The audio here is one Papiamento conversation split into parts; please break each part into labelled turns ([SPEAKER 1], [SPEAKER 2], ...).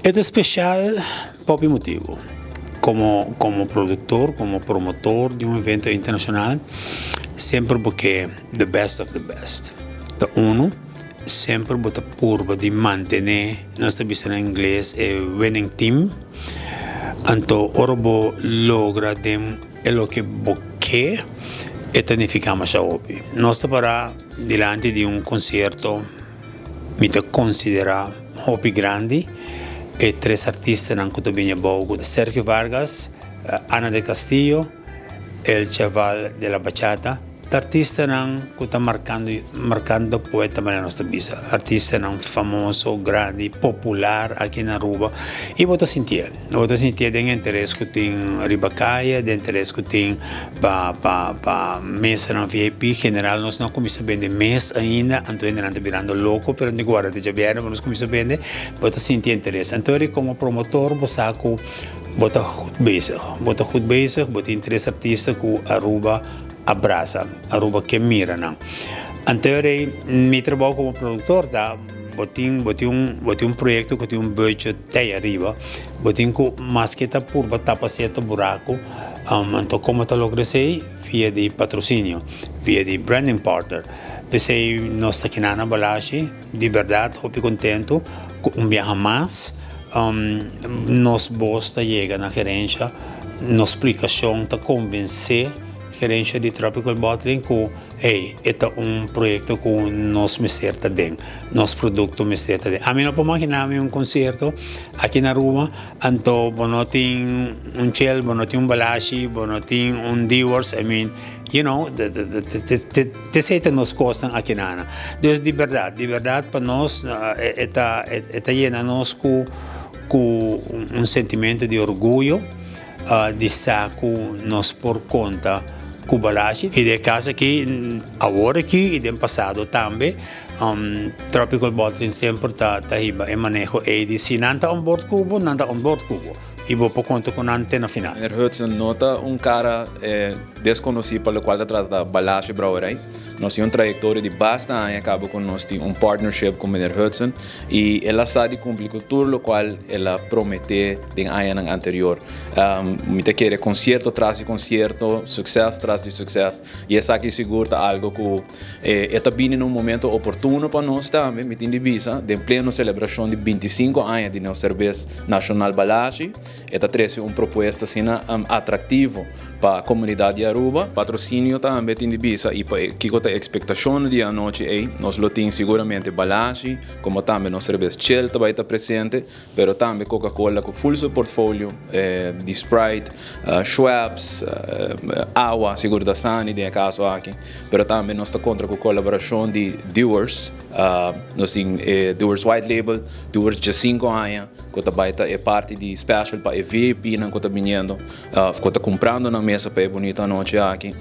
[SPEAKER 1] E ta special pa hopi motibo. Como como productor, como promotor di un evento internacional, semper bo ke the best of the best. Ta uno, semper bo ta purba di mantene, nos ta bisa na ingles e winning team. Anto ora bo logra den e loke bo ke, e ta nifica masha hopi. Nos ta para dilanti di un concierto. Mi ta konsiderá hopi grandi e tres artistanan ku ta bini abou ku Sergio Vargas, Ana del Castillo, El Chaval de la Bachata. Ta artistanan ku ta markando markando poeta manera nos ta bisa. Artistanan famoso, grandi, popular aki na Aruba i bo ta sintié. Bo ta sintié den e interes ku tin riba kaya, den interes ku tin pa pa pa mesanan VIP. General nos no a kuminsá bende mes ainda, anto hendenan ta birando loko, pero ni guarda te djabièrnè pa nos kuminsá bende. Bo ta sinti e interes. Anto eri komo promotor bo sa ku bo ta goed bezig. Bo ta goed bezig, bo tin tres artista ku Aruba a brasa, Aruba ke mira nan. Anto eri mi trabou komo produktor ta bo tin bo tin un bo tin un proyekto ku tin un budget tei ariba, bo tin ku maske ta purba tapa sierto buraku. Anto como ta logra esey? Via di patrocinio, via di branding partner. P'esey nos ta kina na Balashi, di berdad hopi contento cu un biaha mas nos bos ta yega na gerencia, nos splicacion ta convence gerencia di Tropical Bottling cu hey, e ta un proyecto cu nos mester ta den, nos producto mester ta den. Ami no por magina mi un concierto aki na Aruba. Anto bo no tin un Chel, bo no tin un Balashi, bo no tin un Dewar's, I mean, you know, t'esei ta nos kosnan aki nana. Dus di bèrdat, di bèrdat pa nos e ta e ta yena nos ku ku un sentimento di orguyo di sa ku nos por konta ku Balashi. I den e kas aki, awor aki i den pasado tambe, Tropical Bottling semper ta ta hiba e maneho ei di si nan ta on board ku bo, nan ta on board ku bo i bo por konta ku nan te na final.
[SPEAKER 2] Meneer Hudson no ta un kara deskonosí pa lokual ta trata Balashi Brouwerij. Nos tin un trayektoria di basta aña kaba ku nos tin un partnership ku meneer Hudson i el a sa di kumpli ku tur lokual el a prometé den añanan anterior. Mi ta kere konsierto tras di konsierto, sukses tras di sukses i esaki sigur ta algo ku E ta bini na un momento oportuno pa nos tambe, mi tin di bisa, den pleno celebracion di 25 aña di nos Cerbes Nacional Balashi, e ta trece un propuesta asina atractivo pa comunidad di Aruba. Patrocinio tambe tin di bisa y pa kico ta e expectacion di e anochi ey, nos lo tin siguramente Balashi, como tambe nos Cerbes Chel ta bay ta presente. Pero tambe Coca Cola cu full su portfolio di Sprite, Schweppes, awa sigur Dasani den e caso aki. Pero tambe nos ta contra cu colaboracion di Dewar's. Nos tin e Dewar's White Label, Dewar's djacinco aña cu ta bay ta e parti di special pa e VIPnan cu ta biniendo of cu ta cumprando nan mesa pa e bunita anochi aki.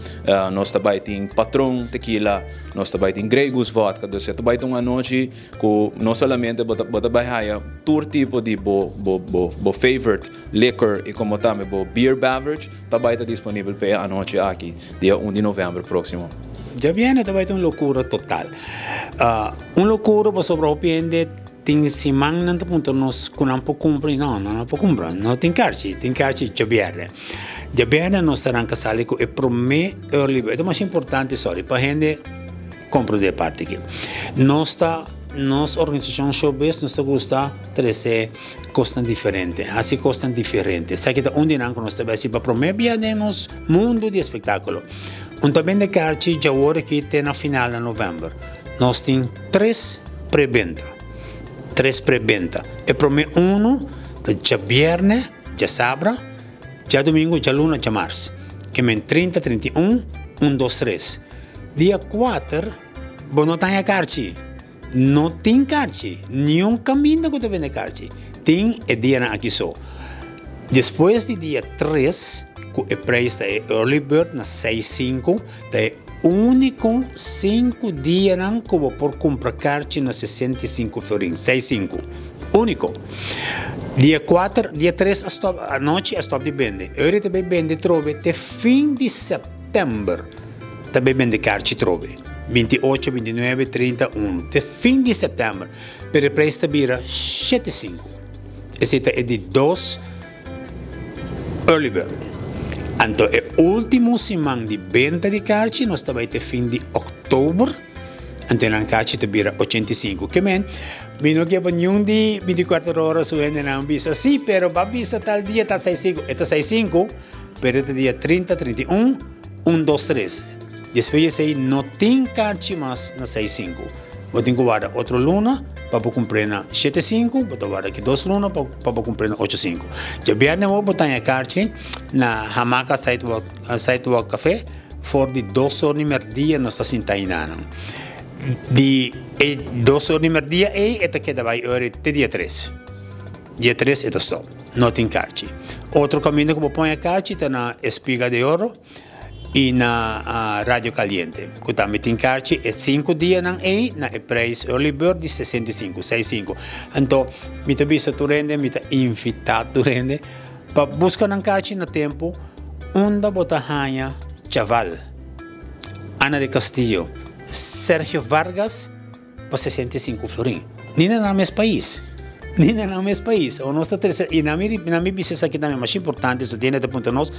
[SPEAKER 2] Nos ta bay tin Patron Tequila, nos ta bay tin Grey Goose Vodka. Dus e ta bay ta un anochi. Ku no solamente bo ta bo ta bai haya tur tipo di bo bo bo bo favorite liquor i komo tambe bo beer beverage ta bai ta disponibel pa e anochi aki dia un di november proksimo.
[SPEAKER 1] Djabièrnè ta bai ta un lokura total. Un lokura pasobra hopi hende tin siman nan ta puntra nos ku nan por kumpra i no, nan no por kumpra, no tin karchi, tin karchi djabièrnè. Djabièrnè nos ta ranka sali ku e promé early bird, e ta mas importante sorry pa hende. Comprende e parti aki. Nos ta, nos organisacion Showbiz, nos ta gusta trece cosnan diferente, haci cosnan diferente. Esaki ta un di nan cu nos ta bay haci pa prome bia den nos mundo di espectaculo. Un ta bende carchi djawor aki te na final na november. Nos tin tres prebenta, tres prebenta. E prome uno ta djabierne, djasabra, Djadumingu, djaluna, djamars. Ke men 30, 31, un, dos, tres. Dia kuater bo no ta haña karchi. No tin karchi. Niun kaminda ku ta bende karchi. Tin e dianan aki so. Despues di dia tres ku e preis ta e early bird na seis sinku ta e úniko sinku dianan ku bo por kumpra karchi na 65 florin, seis sinku. Úniko. Dia kuater, dia tres a stòp, anochi a stòp di bende. Euri ta bai bende trobe te fin di sèptèmber ta bai bende karchi trobe. 28, 29, 30, 1. Te fin di sèptèmber. Pero e preis ta bira shete sinku. Esei ta e di dos early bird. Anto e ultimo siman di benta di karchi nos ta bai te fin di òktober, anto nan karchi ta bira 85. Ke men, mi no ke pa niun di 24 ora su hendenan bisa, sí, pero bo a bisa tal dia ta 65. E ta 65, pero e ta dia 30, 31, un, dos, tres. Despues di esei no tin karchi mas na 65. Bo tin ku warda otro luna pa bo kumpr'é na 75, bo ta warda ki dos luna pa pa bo kumpr'é na 85. Djabièrnè awor bo ta haña karchi na Hamaka Sidewalk Sidewalk Café for di dos or di mèrdia nos ta sinta einanan. Di e dos or di mèrdia ei e ta keda bai ora te dia tres. Dia tres e ta stòp. No tin karchi. Otro kaminda ku bo por haña karchi ta na Espiga de Oro. I na Radio Caliente, ku tambe tin karchi e sinku dianan ei na e preis early bird di 65, seis sinku. Anto mi ta bisa tur hende, mi ta invitá tur hende pa buska nan karchi na tempu unda bo ta haña Chaval, Ana de Castillo, Sergio Vargas, pa 65 florin. Ni na nan mes pais. Ni na nan mes pais. O nos ta trese, i na mi, na mi bisa esaki tambe masha importante, so tiene ta puntra nos,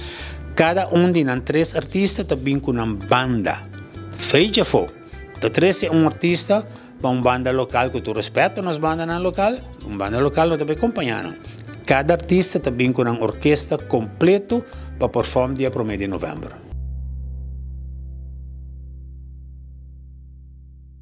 [SPEAKER 1] kada un di nan tres artista ta bin ku nan banda. Fecha afó. Ta trese un artista pa un banda lokal, ku tur respeto nos bandanan lokal, un banda lokal no ta bai kompañá nan. Kada artista ta bin ku nan orkesta kompleto pa perform dia promé di novèmber.